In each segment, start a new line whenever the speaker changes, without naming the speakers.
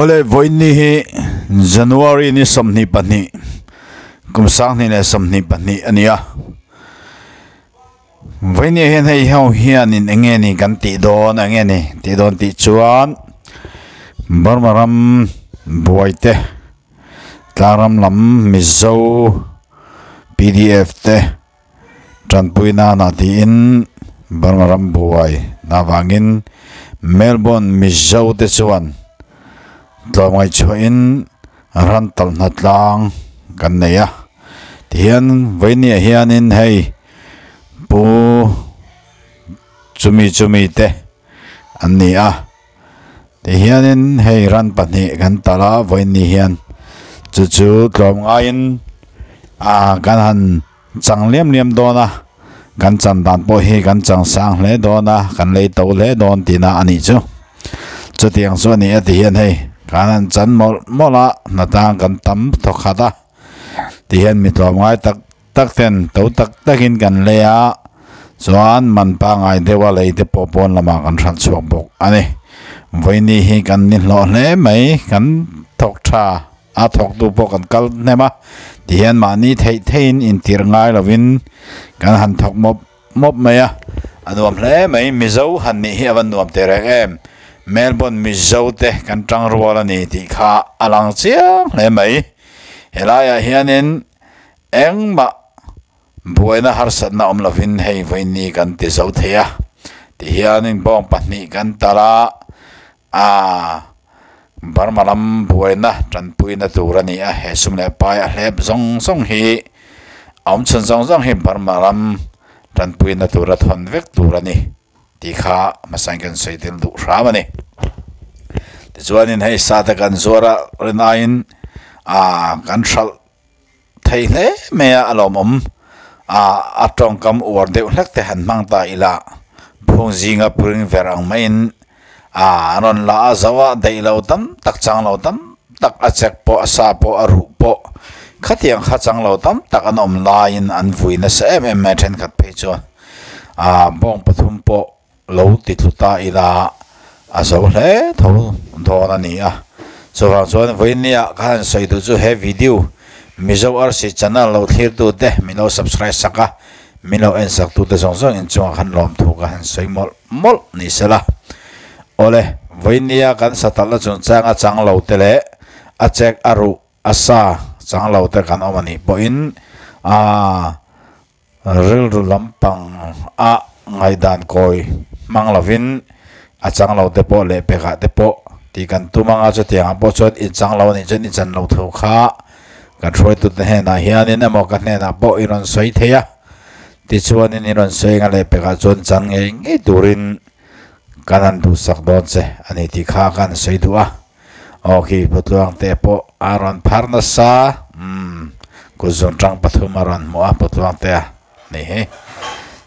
Awle vawiin hi January ni 22 kum 20 leh 22 a ni a. Vawiin hian hei ho hianin eng nge ni kan tih dawn eng nge ni tih dawn tih chuan Burma ram buai te tlang ram lam Mizo PDF te tanpui nana tiin Burma ram buai na vangin Melbourne Mizo te chuan tlawmngai chhuahin ran talh hna tlang kan nei a tihian vawiin hianin hei pu chumi chumi te an ni a tihianin hei ran pahnih kan talh a vawiin hian chu chu tlawmngaiin a kan han chang liam liam dawn a kan chan dan pawh hi kan chang sang hle dawn a kan lei to hle dawn tihna a nih chu chutiang chu a ni a tihian hei kan han chan mawlh mawlh a hnatang kan tam thawk khat a tihian mi tlawmngai tak tak ten to tak takin kan lei a chuan man pangai deuh a lei te pawh pawn lamah kan hral chhuak bawk a ni vawiin hi kan ni hlawh hle mai kan thawk tha a thawk tu pawh kan kal hnem a tihian mahni theih theihin intir ngai lovin kan han thawk mawp mawp mai a a nuam hle mai Mizo han nih hi a van nuam teh reng em Melbourne Mizo te kan tang rual a ni tih kha a lang chiang hle mai helaiah hianin engmah buaina harsatna awm lovin hei vawiin ni kan ti zo thei a tihianin bawng pahnih kan talh a aaa Burma lam buaina tanpuina tur a ni a he sum leh pai a hlep zawng zawng hi a awm chhun zawng zawng hi Burma lam tanpuina tura thawn vek tur a ni tih kha hmasa in kan sawi tel duh hram a ni tichuanin hei sa te kan zuar a rinaiin aaa kan hralh thei hle mai a a lawmawm ah a tawngkam uar deuh hlek te han hmang ta ila phung zinga puring ver ang maiin ah an rawn la a zo a daih lo tam tak chang lo tam tak a chek pawh a sa pawh a ruh pawh khatiang kha chang lo tam tak an awm laiin an vui nasa em em mai a thenkhat phei chuan ah bawng pathum pawh lo ti tlu ta ila a zo hle tho dawn a ni a chuvang chuan vawinia ka han sawi duh chu he video Mizo RC channel lo thlir tu te min lo subscribe sak a min lo en sak tu te zawng zawng in chungah khan lawm thu ka han sawi mawlh mawlh ni sela awle vawinia kan satalh na chungchang a chang lo te leh a chek a ruh a sa chang lo te kan awm a nih pawhin aaa Rilru lampang a ngaihdan kawi hmang lovin a chang lo te pawh leh pekah te pawh tih kan tum anga chutiang ah pawh chuan i chang lo anih chuan i chan lo thu kha kan hruaitute hnenah hianin emaw ka hnenah pawh i rawn sawi thei a tichuanin i rawn sawi anga leh pekah chuan chan ngei ngei turin kan han duhsak dawn che a ni tih kha kan sawi duh a. Aw khi Putluang te pawh a rawn phar nasa umm kut zun tang pathum a rawn hmuh a Putluang te a ni hi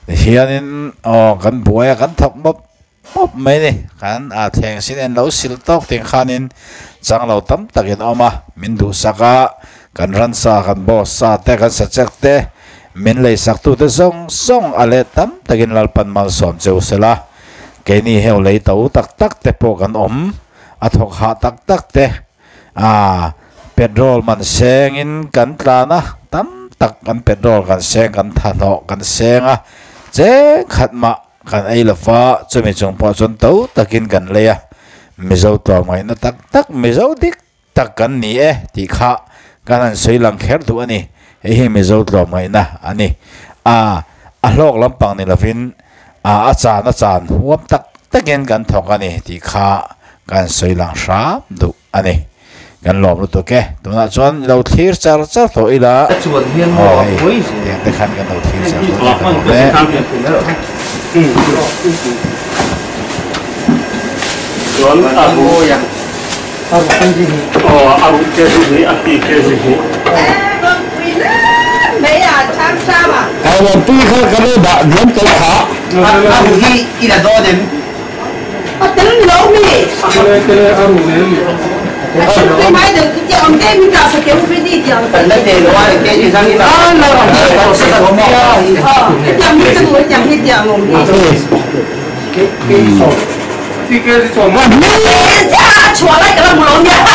tihianin aw kan buai a kan thawk mawp mawp mai ni kan a thleng sin en lo sil tawk ting khanin chang lo tam takin a awm a min duhsak a kan ransa kan boss sa te kan sachek te min leisak tu te zawng zawng a let tam takin Lalpan malsawm cheu sela keini heu lei to tak tak te pawh kan awm. A thawk hah tak tak te ah petrol man sengin kan tlan a tam tak kan petrol kan seng kan thahnawh kan seng a cheng khat mah kan ei lo va chumi chung pawh chuan to takin kan lei a Mizo tlawmngaihna tak tak Mizo dik tak kan ni e tih kha kan han sawi lang kher duh a ni hei hi Mizo tlawmngaihna a ni a a hlawk lampang ni lovin a a chan a chan huam tak takin kan thawk a ni tih kha kan sawi lang hram duh a ni kan lawm lutuk e tunah chuan lo thlir char char tawh ila aw hei tiang te khan kan lo thlir char tawh ila kan lawm e.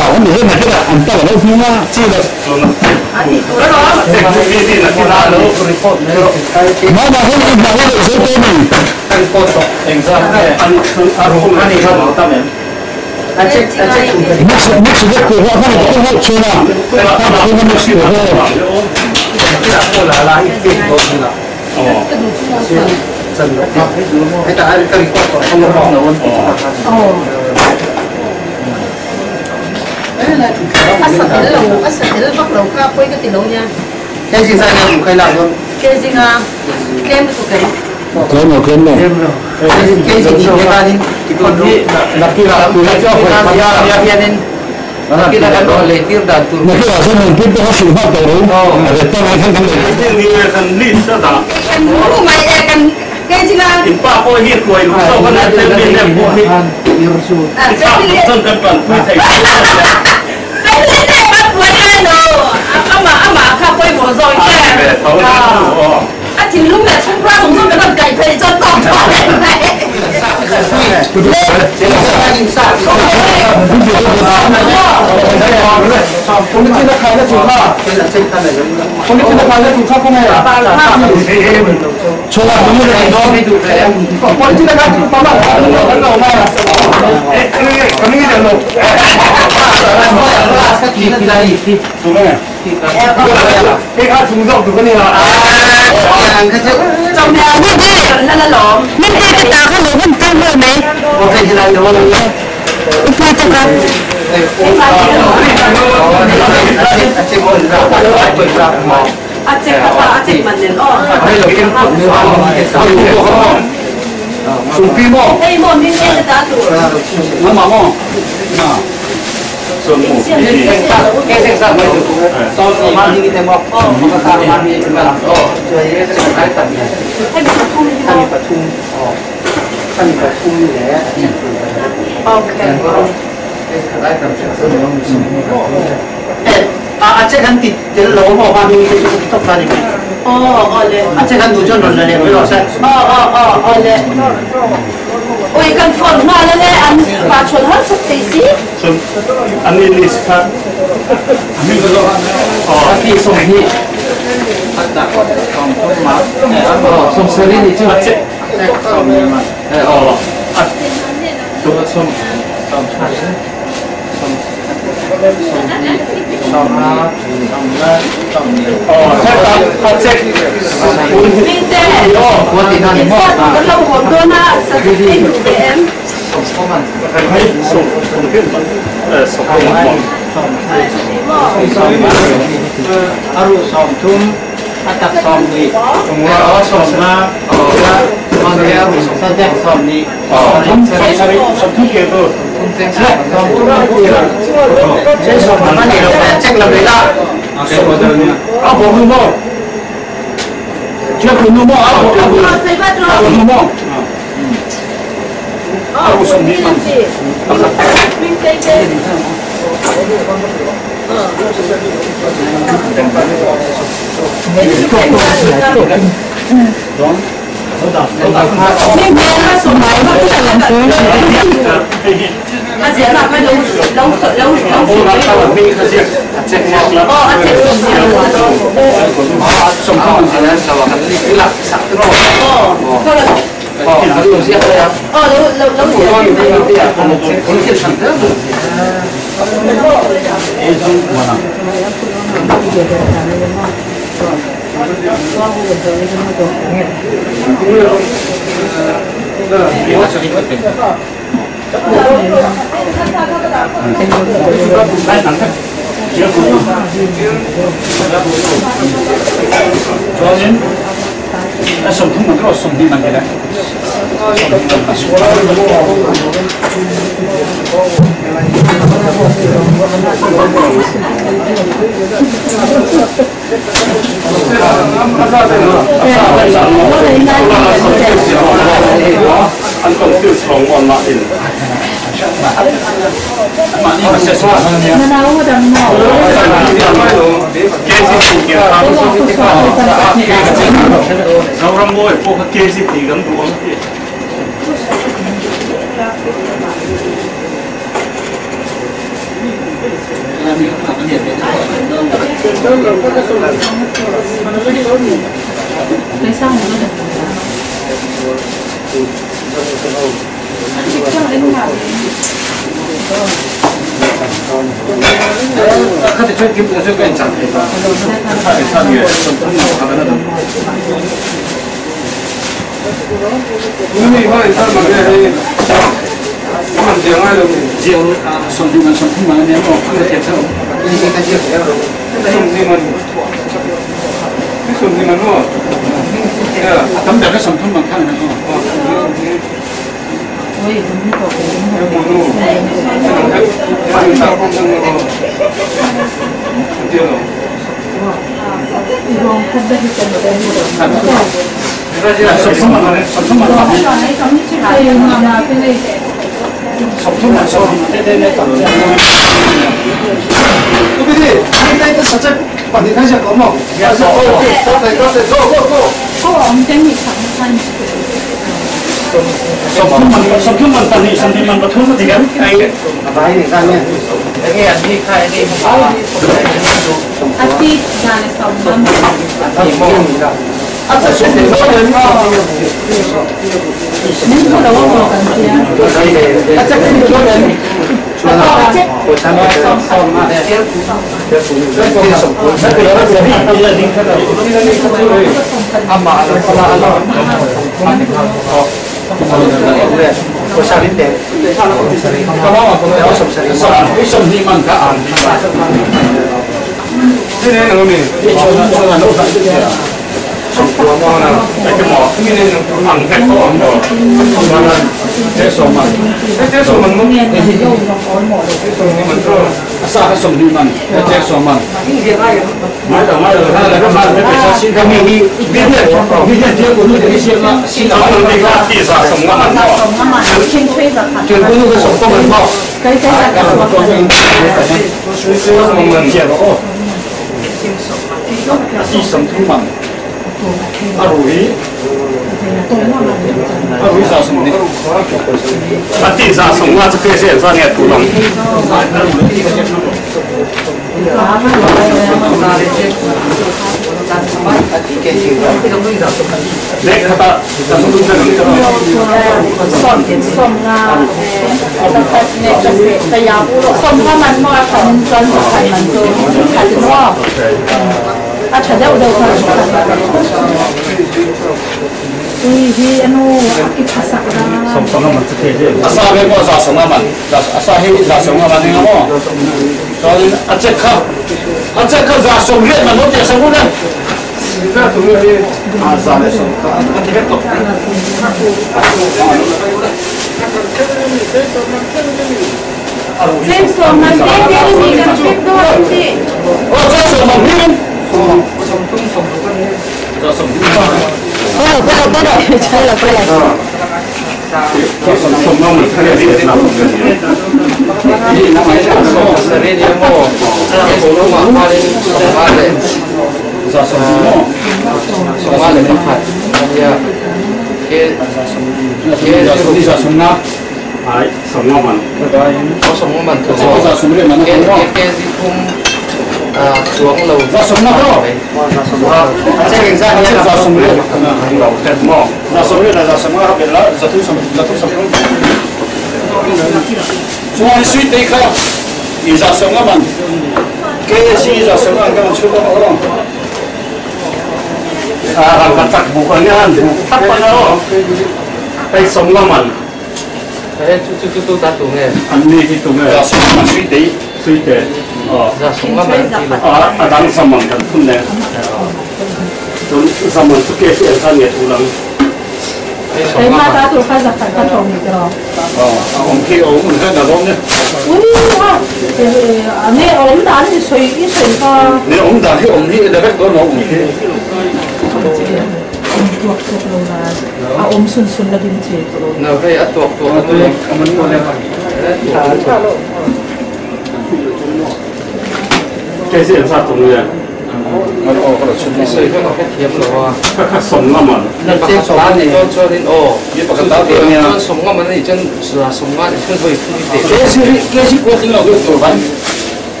A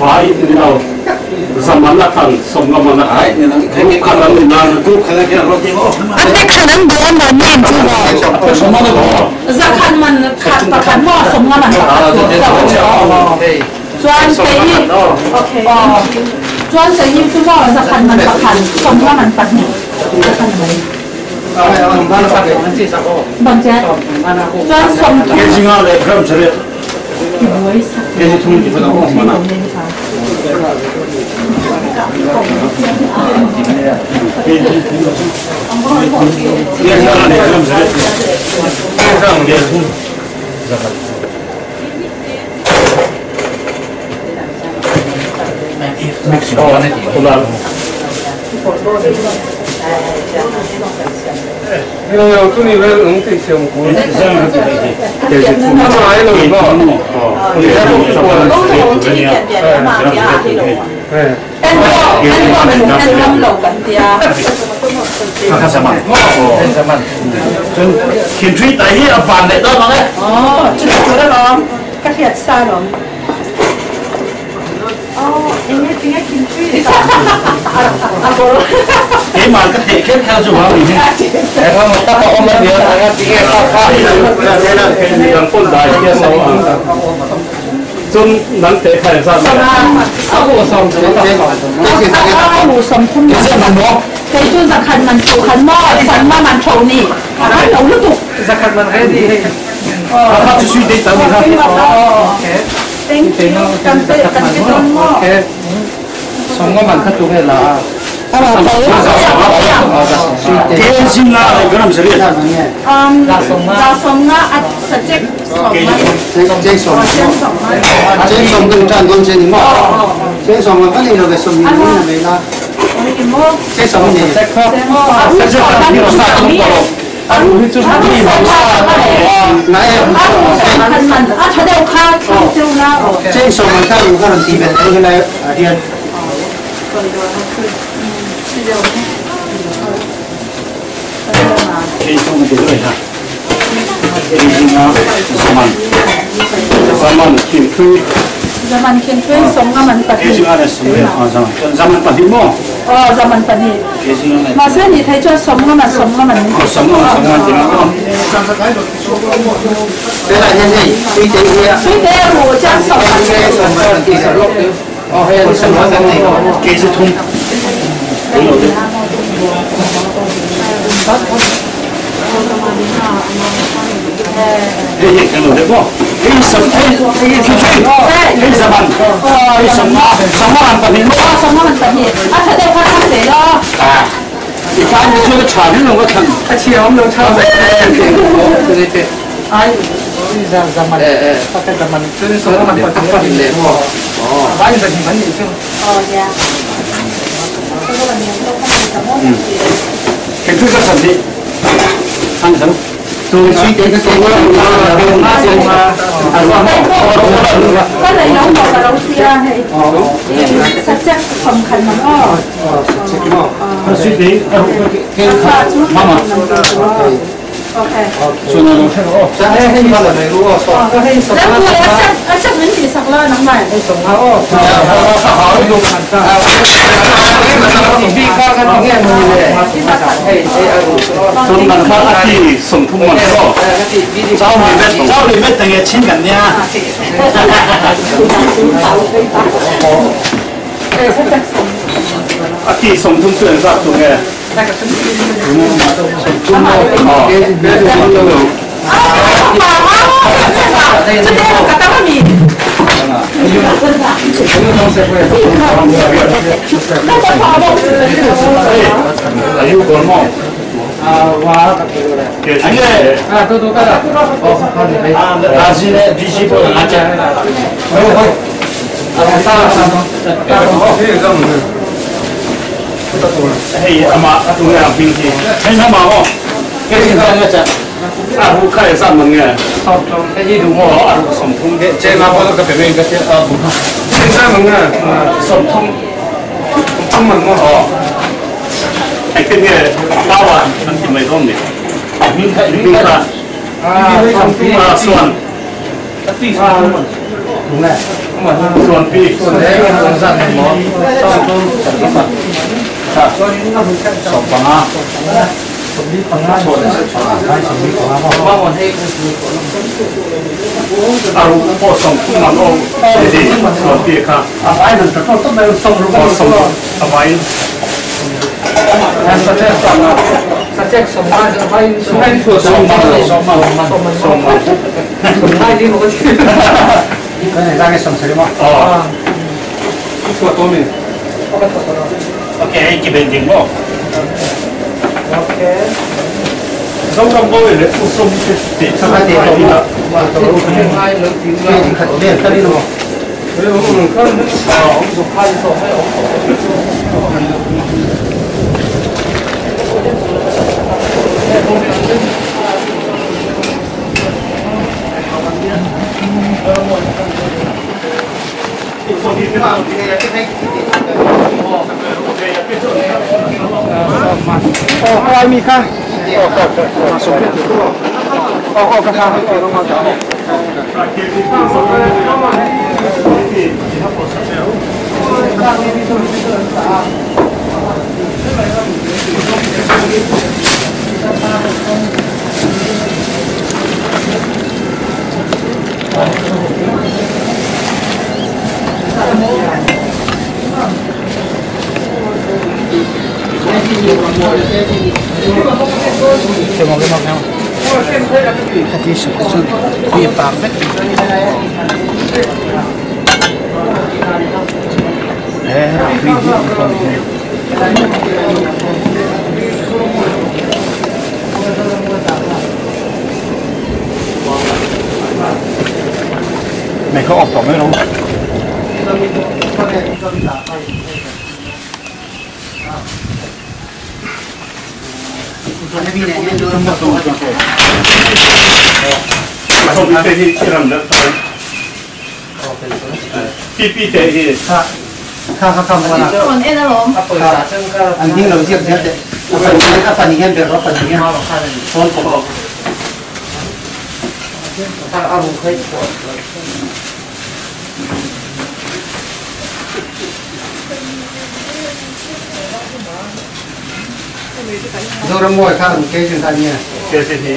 vai ni lo zaman a khan 50 man a khat an ni nan.
A pack hran an duh a maw nen chu maw? Zakhat man khat pakhat maw 50 man pakhat chuan kei hi okay chuan kei hi chu maw zakhat man pakhat 50 man pahnih zakhat man bằng che chuan 30
Ke zinga le gram chare ke ji thung ki fa o mana. Ke ji ke zinga le gram chare ke zang le thung zakat. Oh,
有有，祝你们能对辛苦。
天吹大起啊，饭嚟多嘛咧？
哦，这个做得啷，个铁沙啷。哦，应该应该天吹。
几万个地铁跳住下面先。中能地开山。
阿胡送通。 cái chú giặc khăn mình trầu khăn mò, sẵn mà mình trầu nè, ăn nấu lúc tục.
他只需得等你。
Thank you，感谢感谢多么。
天心啦，你嗰阵时咧。
嗯，拉松啊，啊，实际送啊，
天松嘅对啦，天心啊，三万，三万天推。
Zaman 天推送啊，มันปฏิ
天心啊，送嘅啊，三万八千么？
哦，zaman ปฏิ
天心啊，
มาเส้นนี่ไทยจะสมก็มันสมก็มัน
送啊，送啊，点啊？
所以第一路将送。
几时通？几路啫？你亦几路啫？喎，你十你你天吹，你十万，你十万，十万八千么？
สมก็มันปฏิ啊，佢哋发生嚟咯。
啊！你翻你做个长龙个藤，
哦呀。
其实个神啲，看神。
ก็เลยน้องบอกกับเราเชียร์ให้สัจจะสำคัญมันอ้อ
雪地，妈妈。
โอเค
算啦，哦。
แล้วคืออาจารย์อาจารย์เหมือนสีสักล่าน้องใหม่
中文卡一啲送通文咯，走嚟咩？走嚟咩？定係千人呀？一啲送通雖然發動嘅。
อ้าวจะได้กระตั้งมี那个跑步。
要講麼？啊，但是咧，必須不能阿只。嘿，阿媽，仲有平時，聽阿媽喎，幾時生一隻？阿虎開三門嘅，我阿虎送通嘅，送通，哦，係跟嘅包啊，咁點咪多唔？明卡，明卡，啊，算， ส่วนปีส่วนแรกส่วนสั้นหมอสองต้นสองปังอ่ะสมนี้ปังอ่ะส่วนสมนี้ปังอ่ะว่าวันให้อารุพอส่งทุกมันโอ้ดีส่วนปีค่ะอาไว้หนึ่งแต่ก็ต้องไปส่งรู้ก็ส่งอาไว้
สัจจะสัจจะสมมาจะไปสมมา
สมมาสมมาสมมา
สมมาที่มันก็ชื่อ
ก็ในร่างให้สมเสร็จมั้ง
อ๋อตัวตัวนี้โอเคกี่เป็นจริงมั้ง
โอเค
สองคำบอกเลยสมติด
สมัยเด็ก
นะ
ที่ขัดเล่นตอนนี้เนาะ
โอ้อะไรมีค่ะโอ้โอ้กระทำ
ไม่เขาออกต่อไม่รู้
สมเตที่ที่รำเลิกพี่พี่เตที่
ข้าข้าข้ามาละอันนี้เราเรียกเนี่ยแต่ปันนี้เป็นรถปันนี้โซนผมโดนมวยข้าเกจินท่านเนี่ย
เกจินนี่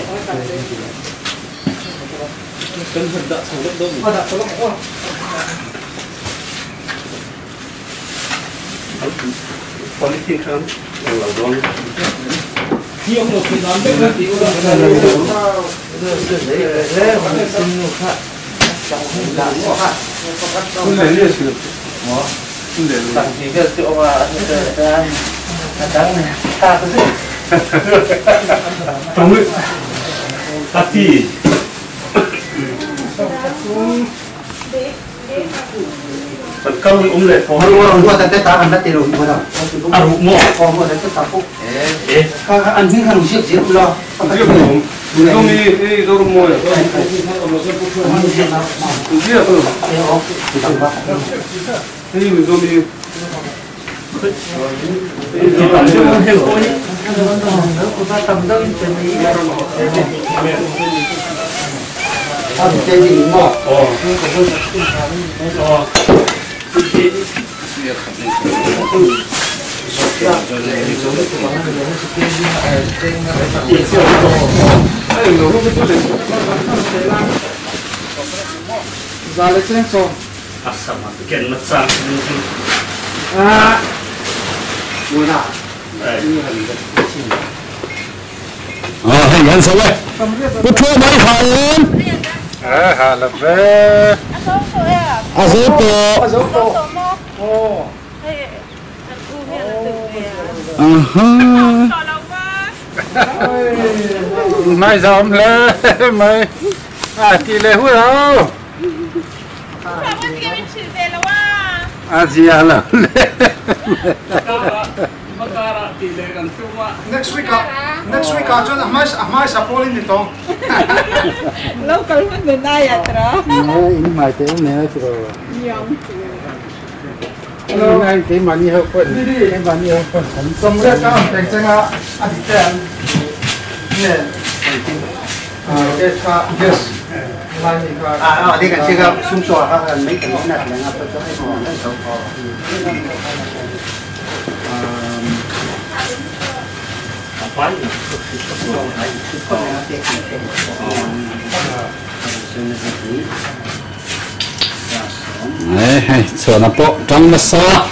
ตอนนี้ที่ครั้งเราโดน
คุณเรียกชื่อหมอคุณเรียก
ตั้งทีก็จะออกมาตั้งตาตัวสิ
ตรงนี้ตัดที่มันก็อุ้มเลยพอ
รู้ว่ารู้ว่าแต่ตาอันนั้นเตียวรู้ว่า
อารุโม่
พอหมดแล้วตาปุ๊บ
เอ๊ะ
ข้าอันนี้ข้ารู้เสียเสียรู้แล้ว
เรียกผมตรงนี้โดนมวยเรียกตัวนี่มันตรงนี้
他是接近嘛？
哦，哦，
啊，
我那，
啊，很严肃嘞，不错没好。
哎，好了呗。
阿叔伯。
阿叔伯。哦。
嗯哼。
ไม่ซ้อมเลยไม่อาตีเลยหัวเราอาเจียแล้วเลย
Next week, next week, 啊，真係阿媽 support 你當。
Local man na ya tra.
你买的你那这个。你给买你好困，给买你好困。
咁咧，咁唔定正啊，阿弟仔，咩？啊，yes，yes。
À, đi gần chưa sum sò ha mấy cái này là ngập cho cái món nó xấu.
Đấy, sửa nó bộ trong nó xa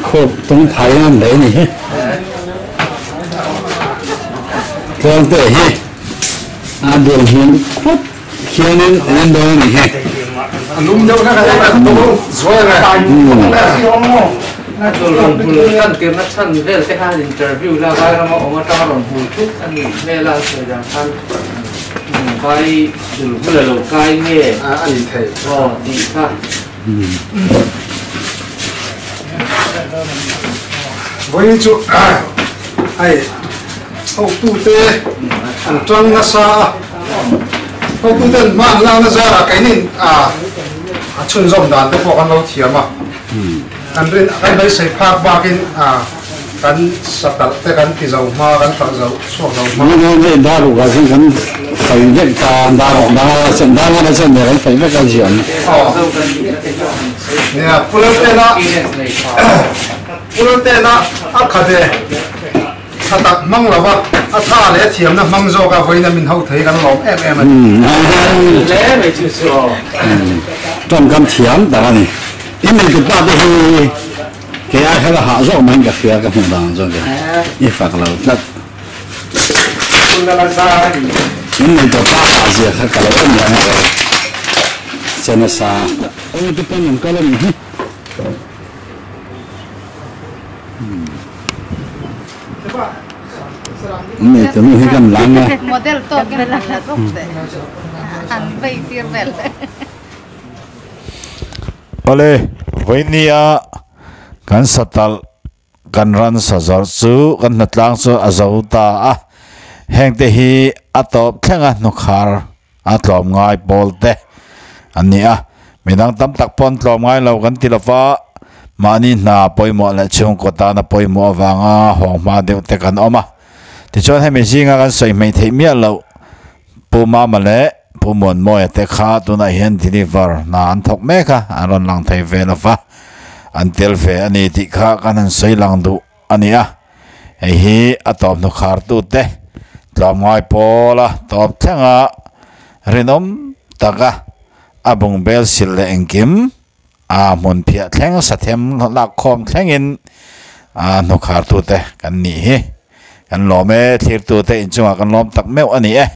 khô tung thái nó đấy nhỉ thương tự hi à đường hiến khuất khiến nên nên đâu nhỉ
lum đâu nó cái rồi này
na rồi hul kan tir na chan vel te khan interview la vai rama oma tang ron hul thut ani me la soi dang khan vai dul hul lo kai nge
a ani thei
o ti kha
voi chu ai hậu tu te an tang na sa hậu tu ten man la na za ra cái nin a a chun zom dan te pawh kan lo thiam a an rin kan mai sei phak bakin a kan satal te kan ti zo ma kan tak zo suak zo ma
nó nó đa đủ cái gì kan phải biết ta đa đủ đa sen đa nó sen để phải biết cái gì
nè pulo te na a khade khatak mang lawa a tha le thiam na mang zo ka voina min ho thei kan lom em em
ani
le mai chu chu
trong cam thiam ta này in mình tụi ba thì cái ai hay là hạ rõ mình cái phía cái hùng đàng rồi kìa ít phạt là đất in mình tụi ba hạ gì khác cả là ôm nhà này cho nó xa ôi tụi ba mình có lên mình tụi mình hay cầm lăng à
model to cái là tốt đấy ăn vay tiền về
ole voinia kan satal kan ran sa zar chu kan natlang chu azo ta a hengte hi atop thlenga nukhar a tlom ngai pol te ani a midang tam tak pon tlom ngai lo kan tilafa mani na poimo le chung kota na poimo awanga hongma deuh te kan oma ti chuan hemi zinga kan soi hmei theih miah lo puma male pumon moi te kha tuna hian deliver na an thawk mek a an rawn lang thei ve lova an tel ve ani tih kha kan han sawi lang duh ani a hei hi a tawp hnu khar tu te tlawm ngai pawl a tawp thlenga rinawm taka a bung bel sil leh engkim a hmun phiah thleng sathem lak khawm thlengin a hnu khar tu te kan nih hi kan lawm e thlir tu te inchungah kan lawm tak meuh ani e.